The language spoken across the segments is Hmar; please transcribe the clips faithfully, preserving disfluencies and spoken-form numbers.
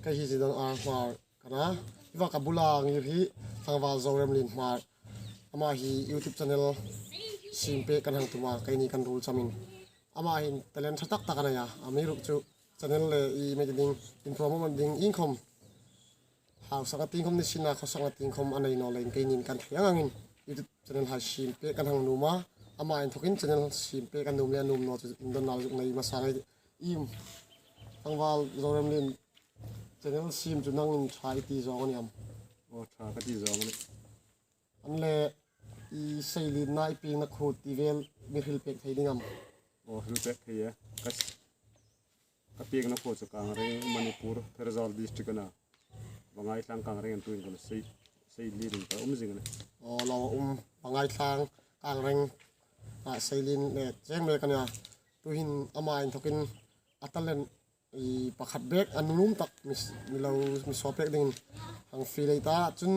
Hi Zidon R Hmar ka nih. Hi va ka bula ngir hi Tlangval Zoremlien Hmar. Ama hi YouTube channel siem pek kan hang tum a, keini kan ruol chamin. Ama hin talent ṭha tak tak a nei a. Amiruokchu channel le i mei ding, in promote ding iengkhom, hausakna tieng khom ni sien a, khawsakna tieng khom a nei naw leiin keinin kan thei ang angin YouTube channel hai siem pek kan hang nuom a. Ama inthokin channel siem pek a nuom le a nuom naw chu indonna zuk nei hmasa ngei ei. Tlangval Zoremlien, channel siem chu nangin ṭha i ti zawng a ni am? Aw, ṭha ka ti zawng a nih. An leh, i seilienna, i piengna khuo ti vel mi hril pek thei ding am? Aw, hril pek thei e. Ka, ka piengna khuo chu Kangreng, Manipur, Pherzawl District a nih. Vangaithlâng Kangreng an tuin kan sei, seilien ka um zing a nih. Aw, lo um, Vangaithlâng Kangreng a seilien le cheng mek a nih. Tuhin ama inthokin a talent i pakhat bek a nuom tak mi, mi lo, mi suo pek dingin hang fiel ei ta. Chun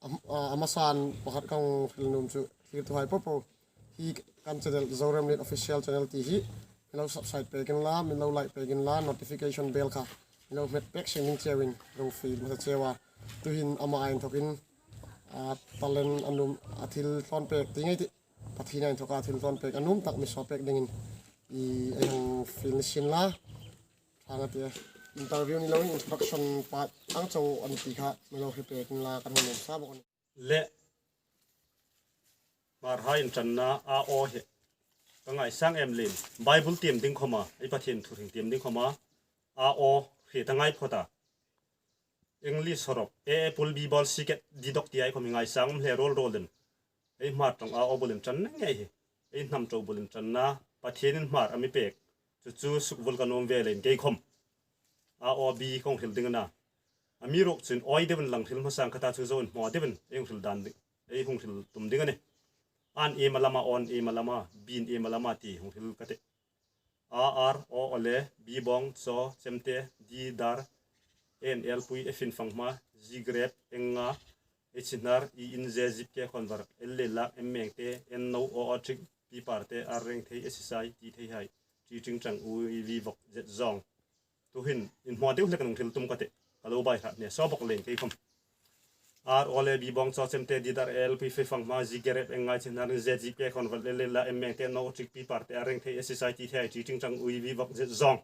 am-, a, a hmasan pakhat ka hang hril nuom chu, thlirtuhai popo, hi kan channel Zoremlien Official Channel ti hi mi lo subscribe pek unla, mi lo like pek unla, notification bell kha mi lo hmet pek seng ding cheu in, lo fiel hmasa cheu a. Tuhin ama inthokin, a, talent a nuom, a thil thlawn pek ti ngei ei tih. Pathien inthoka thil thlawn pek a nuom tak mi suo pek dingin i, ei hang fiel ni sien la. Ṭha ngei a ti. Interview ni loin introduction part ang chau an ti kha mi lo hre pek unla kan hang nuom sa bawk a nih. Le, Hmarhai inṭanna a aw hi ka ngaisang em leiin, Bible tiem ding khoma, ei Pathien thu hring tiem ding khoma a aw hre ta ngai phawt a. English horop, A apple, B ball, C cat, D dog ti hai khom hi ngaisang um hle ruol ruol ding. Ei Hmar ṭawng a aw bul inṭan ngei hi, ei hnam ṭo bul inṭanna Pathienin Hmar a mi pek, chu chu sukvul ka nuom ve leiin kei khom a aw B ka hung hril ding a nih. Amiruokchu awi deuin lang hril hmasa ang ka ta, chu zoin hmaw deuin ei hung hril dan ding, ei hung hril tum ding a nih. A'n iem a lam a, aw'n iem a lam a, B'n iem a lam a ti hung hril ka tih. A, ar, aw, aw le, B bawng, chaw, chemte, D dar, N L pui, F in fanghma, G grep, eng nga, H hnar, I in, Z zip, K khawnvar, L leilak, M mengte, N no, O awṭik, P parte, R rengthei, S sai, T theihai, T ṭingṭang, U V vok, Z zawng. Tuhin inhmaw deu hlek an hung hril tum ka tih. Ka lo bai hrat ne, suo bawk leiin kei khom. R, aw le, B bawng, chaw, chemte, D dar, L pui, F fanghma, G grep, eng nga, H hnar, Z zip, K khawnvar, L leilak, M mengte, N no awṭik, P parte, R rengthei, S sai, T theihai, T ṭingṭang, U V vok, Z zawng.